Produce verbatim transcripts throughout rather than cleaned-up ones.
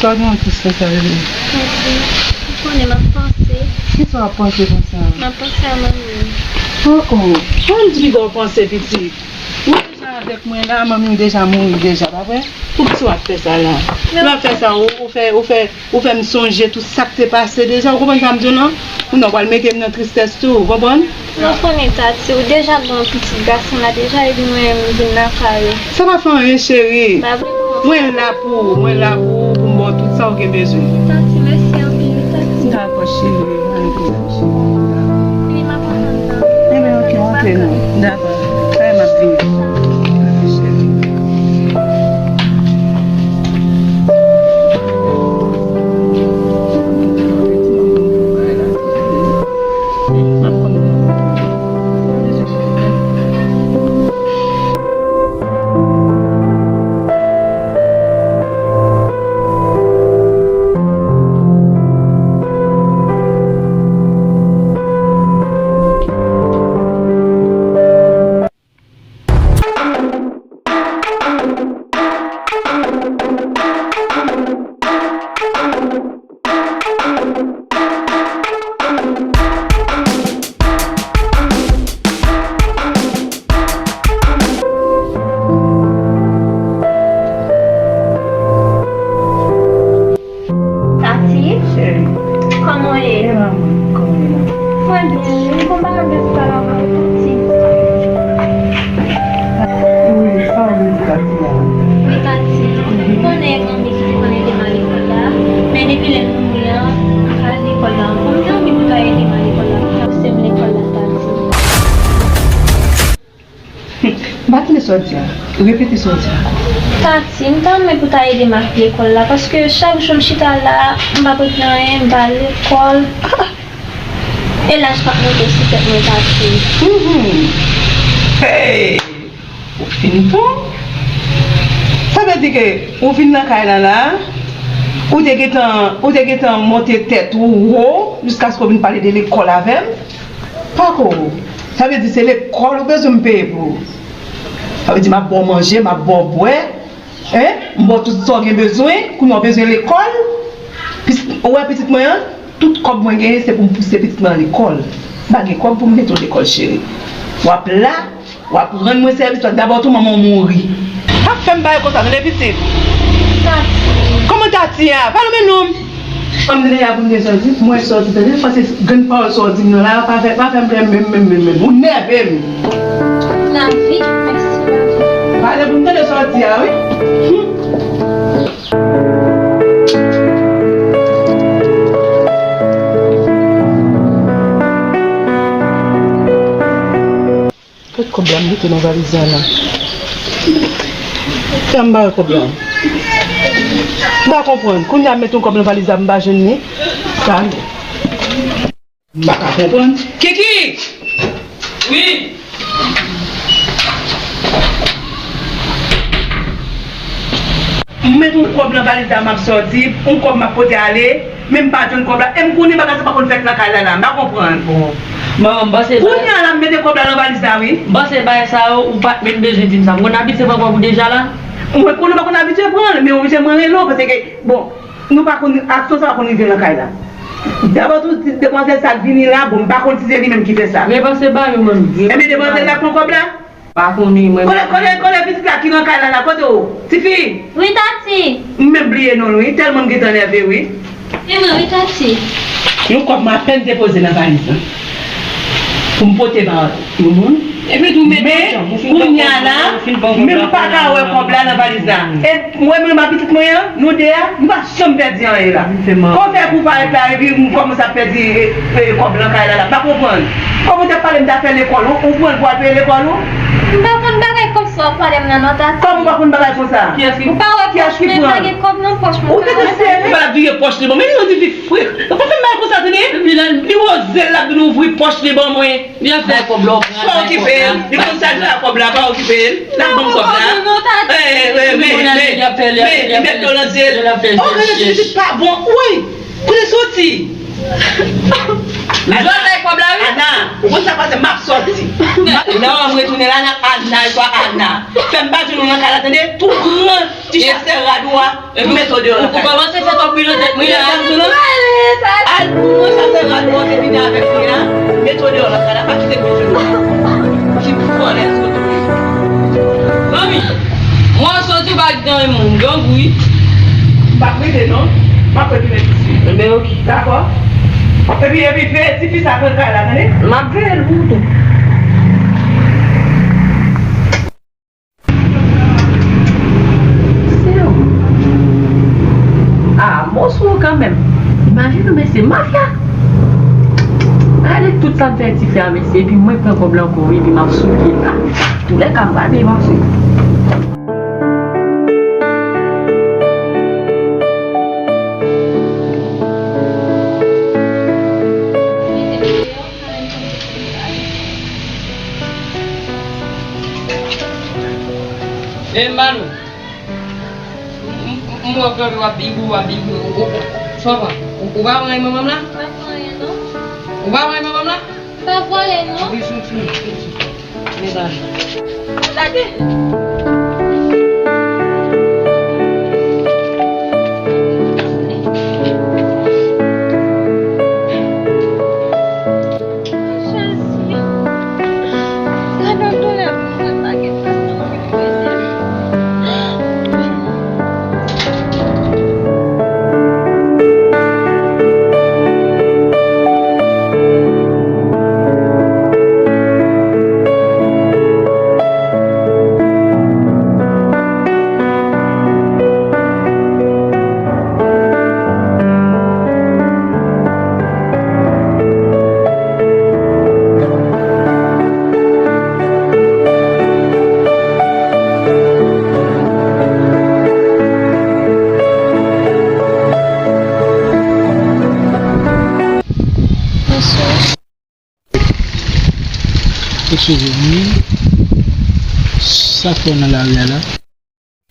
Sa w gen yon tristès sa, bebe? Ou konnen m ap panse. Kisa w ap panse konsa? M ap panse a manmi. Oh, oh. Kòman m di w w panse, pitit? Ou deja avèk mwen la, manmi w deja mouri deja, pa vre? Poukisa w ap fè sa la? Lè w ap fè sa, ou, ou fè, ou fè, ou fè m sonje tout sa k te pase deja. Ou konprann sa m di w lan? Ou nan pral mete m nan tristès tou, ou konprann? Mwen konnen, Tati, ou deja gen yon pitit gason la deja, epi mwen menm m vin lakay ou. Sa pa fè anyen, cheri. Ba vre non. Mwen la pou ou, mwen la pou ou, pou m ba w tout sa w gen bezwen. Tati, mèsi anpil, wi, Tati. Dakò, cheri, ann koze, cheri. Wi, m ap antann nan. Enben, oke, antre non. Dakò. Sa e m ap vini. Dakò, cheri. Tati? Cheri. Kòman w ye? Byen, manman. Kòman w ye la? Mwen byen. M gon bagay m vle pale avè w, Tati. Wi, sa w vle di, Tati, la? Wi, Tati. Ou konnen manmi ki te konn ede m al lekòl la. Men depi lè l mouri an, m pa al lekòl la ankò. M te anvi pou w ta ede m al lekòl la, pou w ta pouse m lekòl la, Tati. M pa tande sa w di a. Repete sa w di a ankò. Tati, m ta renmen pou w ta ede m ak lekòl la, paske chak jou m chita la, m p ap regle anyen, m pa al lekòl. E laj p ap monte sou tèt mwen, Tati. Mhm. Hey! Ou fin tou? Sa vle di ke ou vin nan kay la la, ou te gentan, ou te gentan monte tèt ou wo, jiskaske w vin pale de lekòl avè m? Pako, sa vle di se lekòl ou bezwen m peye pou ou. Sa vle di m ap ba w manje, m ap ba w bwè, en? M ba w tout sa w gen bezwen, kounye a w bezwen lekòl. Pis-, ou wè pitit mwen an, tout kòb mwen genyen se pou m pouse pitit mwen an lekòl. M pa gen kòb pou m mete w lekòl, cheri. W ap la, w ap rann mwen sèvis, paske dabò tou manman w mouri. Pa fè m bagay konsa, tande pitit. Tati. Kòman Tati a? Pale men non. Kòm lè y ap vin sòti, mwen sòti, tande, paske grenn pawòl sa w di m nan la, pa fè, pa fè m plè menm, menm, menm, menm. Ou nève m. Lavi, mèsi lavi. Pale pou m tande sa w di a, wi. Kot kòb la m kite nan valiz la la? Sa m ba kòb la? M pa konprann. Kounye a m mete yon kòb nan valiz la, m pa jwenn li. Sa m pa ka konprann. Kiki! Wi! M met yon kòb nan valiz la, m ap sòti, yon kòb m ap pote ale, men m pa jwenn kòb la. E m konnen bagay sa pa konn fèt nan kay la la, m pa konprann. Bon. Manman, m panse bagay. Kounye a la, m mete kòb la nan valiz la, wi. M panse bagay sa yo, ou pa t menm bezwen di m sa. M konn abitye pran kòb ou deja la. Mwen konnen ou pa konn abitye pran l, men oblije mwen rele w, paske, bon, nou pa konn, aksyon sa pa konn rive nan kay la. Dabò tou, demwazèl sa k vini la, bon, m pa konn si se li menm ki fè sa. Repanse ba yo, manmi. Ebyen, demwazèl la pran kòb la? Pa konnen, mwen. Kole, kole, kole, pitit la ki nan kay la, la, kote w? Tifi! Wi, Tati! M menm bliye non l, wi, tèlman m gentan nève, wi. E mwen, wi, Tati. Yon kòb m apèn depoze nan valiz la. Pou m pote ba yon moun. Epi tou, men, men, kounye a la, menm pa ka wè kòb la nan valiz la. E mwen menm ak pitit mwen an, nou de a, nou pa janm pèdi anyen la. Kòman fè pou parèt la, epi m kòmanse ap pèdi, e, e, kòb nan kay la la. M pa konprann. Kòman w t ap pale m t ap fè lekòl, ou, ou pran l pou al peye lekòl ou? M pa konn bagay kòb sa w ap pale m nan non, Tati. Kòman w pa konn bagay konsa? Ou pa wè pòch mwen pa gen kòb nan pòch mwen. Ou te serye? Ou pa la vire pòch li ban mwen, li yon tifi fre. Ou pa fè m bagay konsa, tande? Li wè zèl la vin ouvri pòch li ban mwen. Li ap fè kòb la, ou pran. Pa okipe l. Li konn sa l fè ak kòb la, pa okipe l. L ap ban m kòb la. Non, non, Tati. Eh, eh, men, men, men, li met dlo nan zye l. Oh, gade ti pitit pa bon. Wi. Kote soti? Ana, Ana, ou konn sa pase, m ap sòti. Nan, m retounen la, nan Ana, jwa Ana. Fè m pa jwenn ou nan kay la, tande? Tou pran ti chasè rad ou a, mete w deyò nan kay la. Ou kòmanse fè twòp ri nan tèt mwen la. Al pran chasè rad ou a, te vini avèk mwen la, mete w deyò nan kay la, pa kite m jwenn ou. Ti vòlè sot ou ye. Manmi, mwen soti pa gen moun, gen bri. M p ap rete non. M ap retounen tousuit. Enben, oke. Dakò? Epi, epi, veye tifi sa pran kay la, tande? M ap veye l pou ou tou. Se ou. Ah, bon sou ou kanmenm. Imajine w, mesye, mafya. Gade tout sa m fè tifi a, mesye, epi mwen pran kòb la ankò, epi m ap souke l la. Toulèka, m pa vle mache. E Manou, m, m, m wè w kanpe w ap bibou, w ap bibou, ou, ou, ou, sa w pran? Ou, ou pa pran manman m la? M pa pran anyen, non. Ou pa pran manman m la? M pa vòlè, non. Wi, sou, sou, sou, sou. Mezanmi. Gade. Jezi. Gade doulè pou mwen, pa gen fason pou mwen. Eskize m wi. Sa k fè w nan lari a la?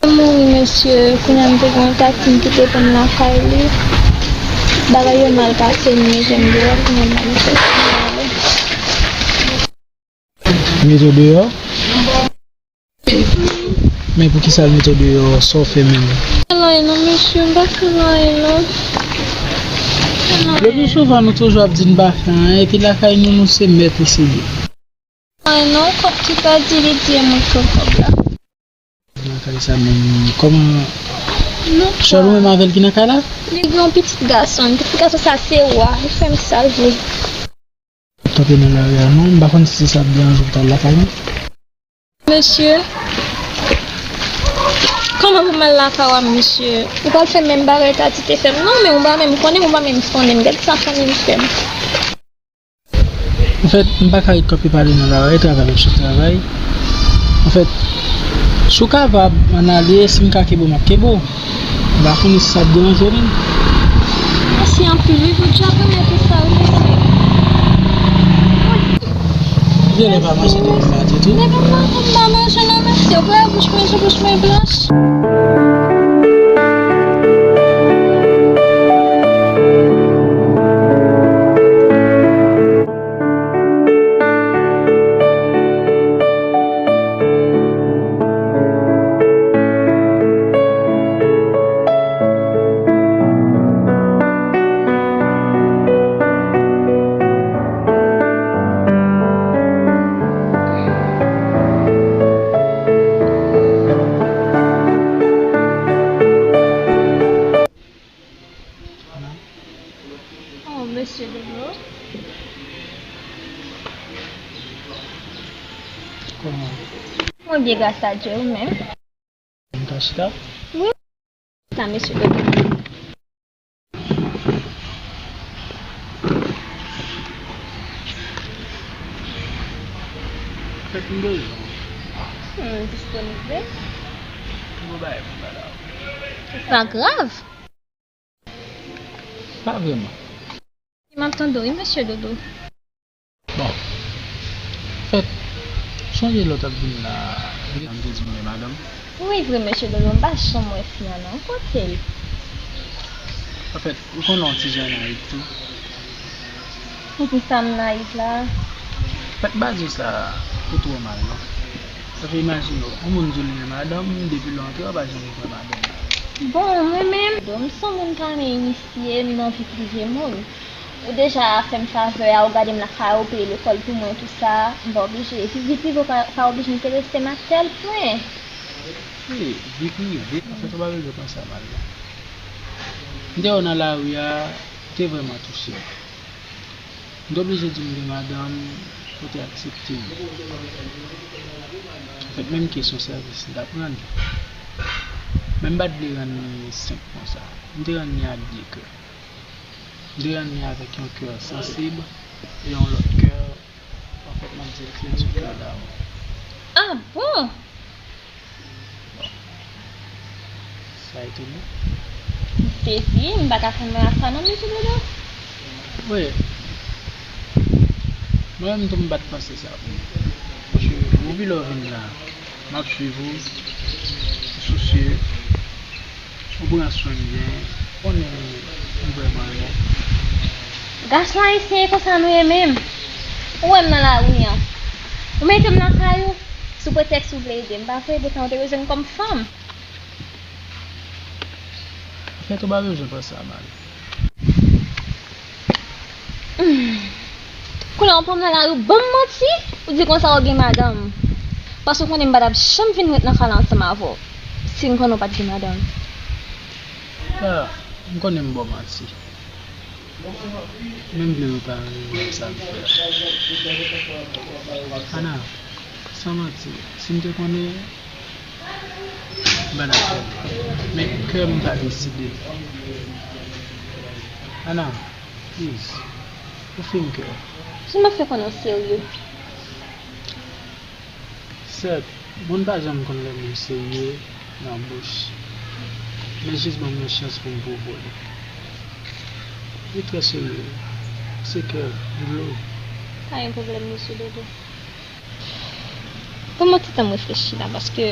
Mwen mouri, mesye. Kounye a m te gen yon tatin ki te pran m lakay li. Bagay yo mal pase, m mete m deyò, kounye a m pa gen chans pou m ale. Mete w deyò? Men poukisa l mete w deyò? Sa w fè menm? M pa fè l anyen non, mesye, m pa fè l anyen non. Le pli souvan, nou toujou ap di n pa fè anyen, epi lakay nou, nou se mèt e se byen. Anyen non, kòb ki pèdi, li di e mwen k pran kòb la. Nan kay sa menm, kòman? Non, sèl ou menm avè l ki nan kay la? Li gen yon pitit gason, pitit gason sa se wa, li fè m sa l vle. Kanpe nan lari a non, m pa konn si se sa ap deranje w pou w al lakay mwen. Mesye, kòman pou m al lakay w a, mesye? Ou pral fè menm bagay Tati te fè m? Non, men ou pa menm konnen, ou pa menm sonnen m. Gad sa fanmi m fè m. Anfèt, m pa ka ret kanpe pale nan lari a, e travay m ap chèche travay. Anfèt, si w kapab, ann ale, si m ka kenbe w, m ap kenbe w. M pa konnen si sa ap deranje w menm. Mèsi anpil wi, Bondye ap remèt ou sa wi, mesye. Vye lè pa manje depi maten tou. Depi maten m pa manje non, mesye. Ou wè bouch mwen, bouch mwen blanch. Oh, mesye Dodo. Kòman? Mwen byen, gras a Dye, ou menm? M ka chita? Wi. Chita, mesye Dodo. Fèt m bezwen w. Hmm, disponib vre? Ki bon bagay pou m ba la? Pa grav. Pa vrèman. M ap tande w wi, mesye Dodo. Bon. Fèt, sonje lè w t ap vin la, m te di mwen madanm. Wi, vre, mesye Dodo, m pa janm wè fi a non. Kote l? Anfèt, ou konnen yon ti jan nayif tou. Poukisa m nayif la? Fèt baze sa ou twò mal non. Paske imajine w, yon moun di w li gen madanm, depi lè w antre w pa janm wè madanm nan. Bon, mwen menm, m se yon moun k renmen inisye, m nan vi prive moun. Ou deja fè m favè a, ou gade m lakay ou, peye lekòl pou mwen, tou sa, m pa oblije. Epi vi prive ou pa, pa oblije enterese m a tèl pwen. Wi, vi prive, anfèt ou pa bezwen pran sa mal non. M te wè w nan lari a, ou te vrèman touche m. M te oblije di m gen madanm, ou te aksepte m. Anfèt, menm kesyon sèvis m t ap rann. Men m pa t vle rann li senp konsa. M te rann li a de kè. M te rann li avèk yon kè sansib e yon lòt kè, anfèt, m ap di l se yon kè damou. Ah bon? Sa etone? M sezi, m pa ka konprann sa non, mesye Dodo. Wi. Mwen menm tou m pa t panse sa pou ou. Paske depi lè w vin la, m ap swiv ou, ou sousye, ou pran swen m byen, ou konnen m vrèman renmen w. Gason ayisyen e konsa nou ye menm. Ou wè m nan lari an. Ou mete m nan kay ou sou pretèks ou vle ede m, pa vre? Poutan ou te bezwen m kòm fanm. Anfèt, ou pa bezwen pran sa mal. Hmm. Kounye a w pran m nan lari, w ban m manti, ou di konsa w gen madanm. Paske w konnen m pa t ap janm vin ret nan kay la ansanm avè w si m konnen w pa t gen madanm. Ah, m konnen m ba w manti. Men m vle repa nan sa m fè. Ana, san manti, si m te konnen, m pa t ap fè l. Men kè m pa deside. Ana, please, ou fin kè. Jan m ap fè konnen w serye? Sèt, moun pa janm konn lè moun serye nan bouch. Men jis ban m yon chans pou m pwouve w li. Li trè serye. Se kè, dlo. Pa gen pwoblèm, mesye Dodo. Ban m yon ti tan m reflechi la, paske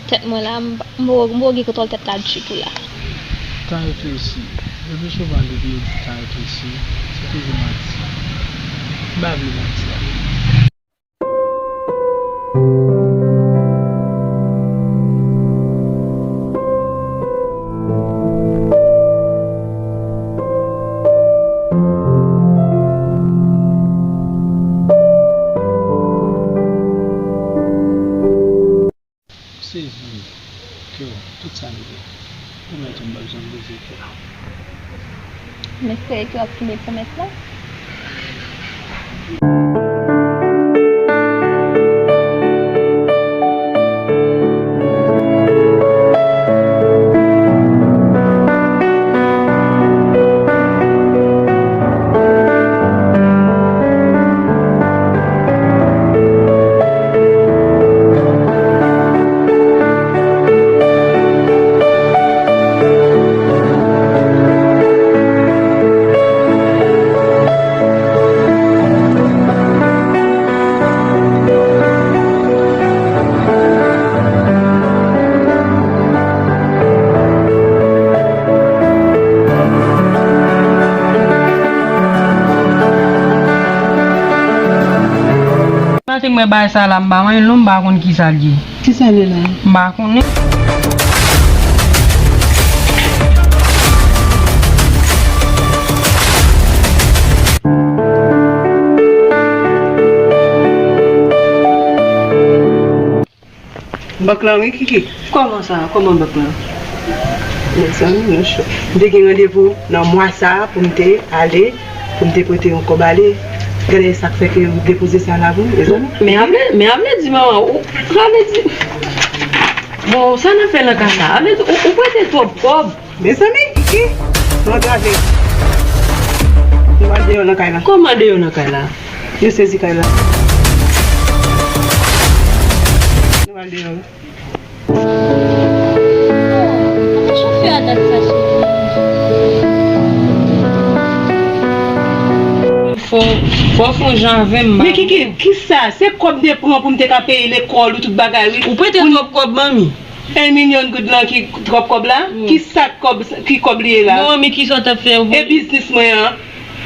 tèt mwen la, m, m, m gen kontwòl tèt la ditou la. Tan reflechi. Le pli souvan, depi yo di tan reflechi, se toujou manti. M pa vle manti a. Sezi, kè, tout sa m gen. Pwomèt ou m p ap janm brize kè. M espere ke w ap kenbe pwomès la. Maten mwen bay sa la, m pa manyen l non, m pa konn kisa l ye. Kisa l ye la? M pa konnen. Bank lan wi, Kiki. Kòman sa? Kòman bank lan? Mezanmi, nou cho. M te gen randevou nan mwa sa a pou m te ale, pou m te prete yon kòb ale. Gade sa k fè ke yo depoze sa la pou m, mezanmi. Men ap vle, men ap vle di manman, ou, sa vle di, bon, sa n ap fè nan ka sa? Ap vle di, ou, ou prete twòp kòb. Mezanmi, Kiki, nou antrave. Nou al deyò nan kay la. Kòman deyò nan kay la? Yo sezi kay la. Nou al deyò wi. Chofè a dat sa, cheri. Fò, fò fè yon jan avè m, men Kiki, kisa? Se kòb m te pran pou m te ka peye lekòl ou tout bagay wi. Ou prete twòp kòb, manmi. En milyon goud lan ki twòp kòb la? Wi. Ki sa kòb, ki kòb li ye la? Bon, men kisa w t ap fè? E biznis mwen an?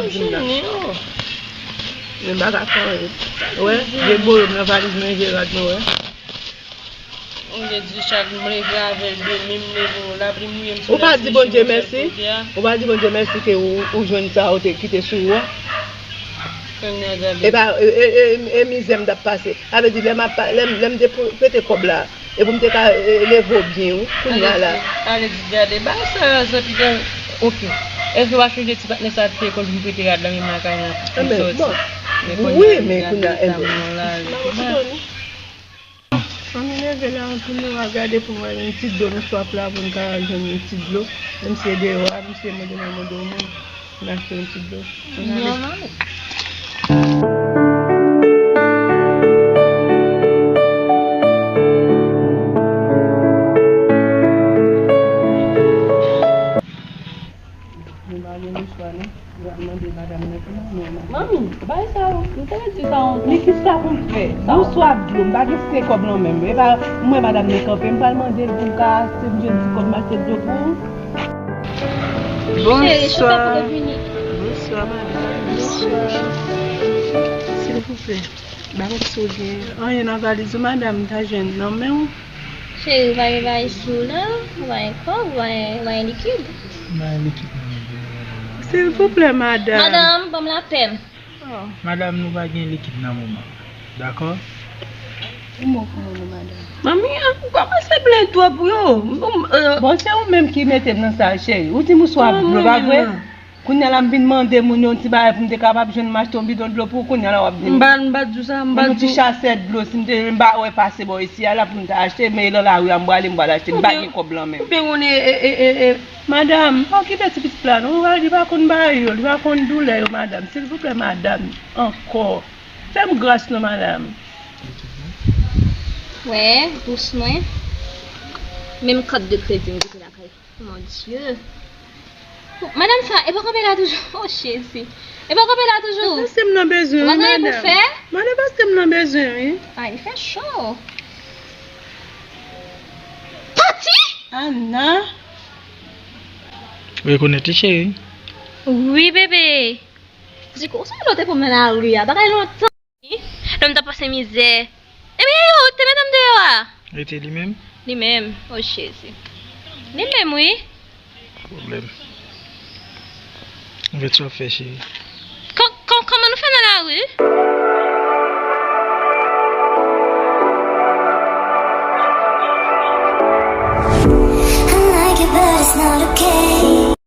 ap di m la. Mwen pa ka fè anyen. Ou wè, vye gwo yo nan valiz mwen, vye rad mwen, wè. Ou vle di chak m leve avè l demen, m leve, lapli mouye m sou lapli. Ou pa di Bondye mèsi? Ou pa di Bondye mèsi ke ou, ou jwenn sa ou te kite sou ou a? Kounye a gade. E pa, e, e, e, e mizè m t ap pase. Sa vle di, lè m ap pa-, lè m, lè m te pou-, prete kòb la, e pou m te ka, e, leve w byen, wi, kounye a la. Ale di, ale di, gade, bagay sa yo, zanmi, gade. Oke. Èske w pa sonje ti patnè sa te konn vin prete rad la, menm lakay la, pou m sòti? Bon. Men kounye a, wi, men kounye a, gade, enben. Fanmi leve la, pou nou al gade, pou nou al yon ti dlo, nou swaf la, pou nou ka al jwenn yon ti dlo. Menm si se deyò a, menm si se mande nan mande yon moun, nou achte yon ti dlo. Ann ale. Nou pa gen lechwa, non. Manmi, bay sa yo. M te di sa yon... Likid sa pou m fè. Yon swaf dlo, m pa gen senk kòb nan men m. E pa, m wè madanm nan kanpe, m pral mande l pou m ka achte, m jwenn ti kòb m achte dlo pou ou. Cheri, chofè pou vini. Bonswa, madanm. Bonswa. Silvouplè, ba m si w gen anyen nan valiz ou, madanm, m ta jwenn nan men w. Cheri, ou pa gen valiz sou ou la? Ou pa gen kòb? Ou pa gen, ou pa gen likid? M pa gen likid nan men m, madanm. Silvouplè, madanm. Madanm, ban m lapè m. Oh. Madanm, nou pa gen likid nan moman. Dakò? Yon mo pou mwen, non, madanm. Manmi, ou kòmanse plenn twòp, wi, o. Bon, se ou menm ki mete m nan sa, cheri. Ou di m ou swaf dlo, pa vre? Kounye a la, m vin mande moun yon ti bagay pou m te kapab jwenn m achte yon bidon dlo pou ou. Kounye a la, w ap di m. M pa, m pa di w sa, m pa di w. Yon ti chasèt dlo, si m te, m pa wè pase bò isi a la pou m ta achte, men e nan lari a m prale, m pral achte, m pa gen kòb lan men m. Ou byen konnen, e, e, e, e. Madanm, pa okipe ti pitit la, non. Li pa konn bagay yo, li pa konn doulè yo, madanm. Silvouplè, madanm, ankò. Fè m gras, non, madanm. Wè, bous mwen. Menm kat de kredi m kite lakay. Mon Dieu. Madanm sa, e pa kanpe la toujou? Oh, Jezi. E pa kanpe la toujou? Paske m nan bezwen, wi, madanm. Ou pa gen pou fè? Madanm, paske m nan bezwen, wi. Ay, li fè cho. Pati! Ana. Rekonèt li, cheri. Wi, bebe. Di kou, ou sonje lè w te pran m nan lari a, bagay lontan. Lè m t ap pase mizè. Ebyen, yo, te mete m deyò a. E te li menm? Li menm. O Jezi. Li menm, wi. Pwoblèm. Mwen sa fè, cheri. Kò-, kò-, kòman nou fè nan lari?